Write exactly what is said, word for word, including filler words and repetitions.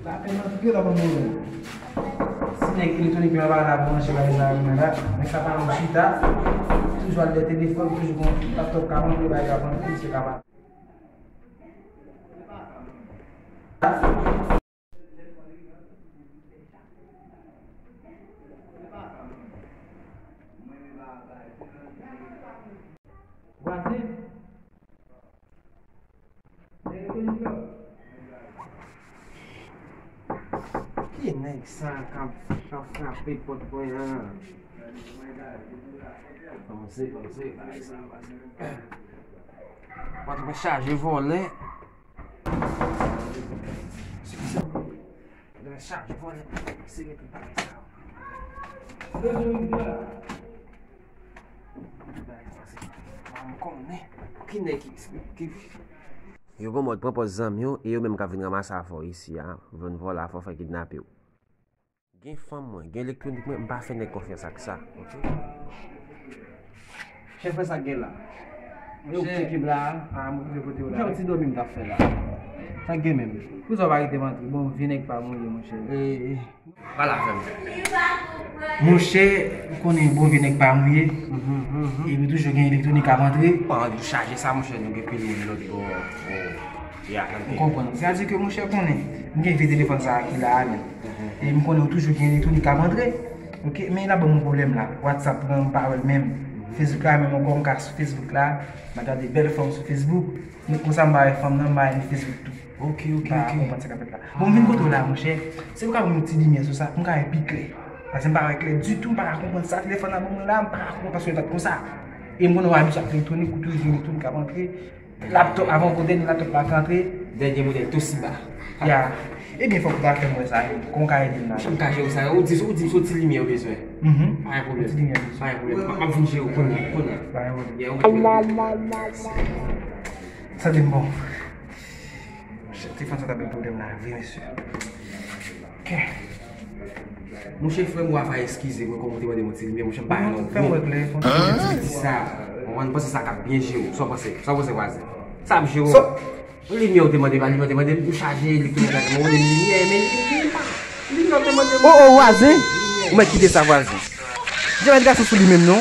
Lapèn anpil anpil mwen menm. Si nèg elektwonik la pa la branche bagay sa yo la, nèg sa pa nan chita, toujou al dèyè telefòn, toujou gon laptòp ka rantre, bagay ka rantre, misye ka pa. Vwazen. Ki nèg sa k ap, k ap frape pòt mwen an? Panse, panse, bagay sa, panse. Pòt mwen chaje vòlè. Nèg chaje vòlè. Sere tout bagay sa. Bagay sa, se pa m konnen. Ki nèg ki, ki Yo gon mòd pran pòz zanmi w e yo menm k ap vin ranmase afè w isi a, vin vòlè afè w, fè kidnape w. Gen fanm mwen, gen elektwonik mwen, m pa fè nèg konfyans ak sa, oke? Chèf, sa k gen la? Yo chèf, cheke m la a, a, m okipe kote w la. Yon ti dòmi m t ap fè la. Sa k gen menm? Poukisa w pa kite m antre? Bon, vye nèg pa mouye, monchè. E, e. Pale avè m. Monchè, ou konnen bon vye nèg pa mouye. Mhm, mhm. Epi toujou gen elektwonik ap antre. Bon, nou chaje sa, monchè, nou gen pil moun lòt bò. Oh, ya, tande. Ou konprann? Sètadi ke, monchè, konnen, m gen vye telefòn sa a ki la a menm. Mhm. E m konnen ou toujou gen elektwonik ap antre. Oke, men l ap ban m yon pwoblèm la. WhatsApp lan, m pa wè l menm. Mhm. Facebook la menm ankò, m ka sou Facebook la, m ap gade bèl fanm sou Facebook. Men konsa m pa wè fanm nan, m pa wè ni Facebook tou. Oke, oke, oke. M pa konprann sa k ap fèt la. Bon, m vin kote w la, monchè. Se pou w ka ban m yon ti limyè sou sa, pou m ka wè pi klè. Paske m pa wè klè ditou, m pa ka konprann sa telefòn nan ban mwen la, m pa ka konprann paske yo t ap konsa. E m konnen w abitye ak elektwonik, ou toujou gen elektwonik k ap antre. Laptòp, avan w konnen, laptòp la ka antre. Dènye modèl Toshiba. Ya. Ebyen, fòk ou ta fè m wè sa, wi. Kòman w ka ede m la? Monchè, m ka jere sa. Ou di, ou di m se yon ti limyè ou bezwen. Mhm. Pa gen pwoblèm. Yon ti limyè bezwen. Pa gen pwoblèm. M ap vin jere w kounye a, kounye a. Pa gen pwoblèm. Ya, ou mèt jere. Sante m bon. Monchè, telefòn sa t ap ban m pwoblèm la vre, mesye. Kè. Monchè, frè m, w ava eskize mwen, kòman w te mande m yon ti limyè, monchè, m pa gen lòt mo. Fè m wè klè, fè m wè klè. Ti sa, mwen panse sa k ap byen jere w. Sa w panse? Sa w panse, vwazen? Sa ap jere w. Limyè w te mande, pa limyè w te mande, m chaje elektwonik la, mwen mande m limyè, men limyè, limyè w te mande m. Oh, oh, vwazen! Ou mèt kite sa, vwazen. Jan mèt gason sou li menm, non?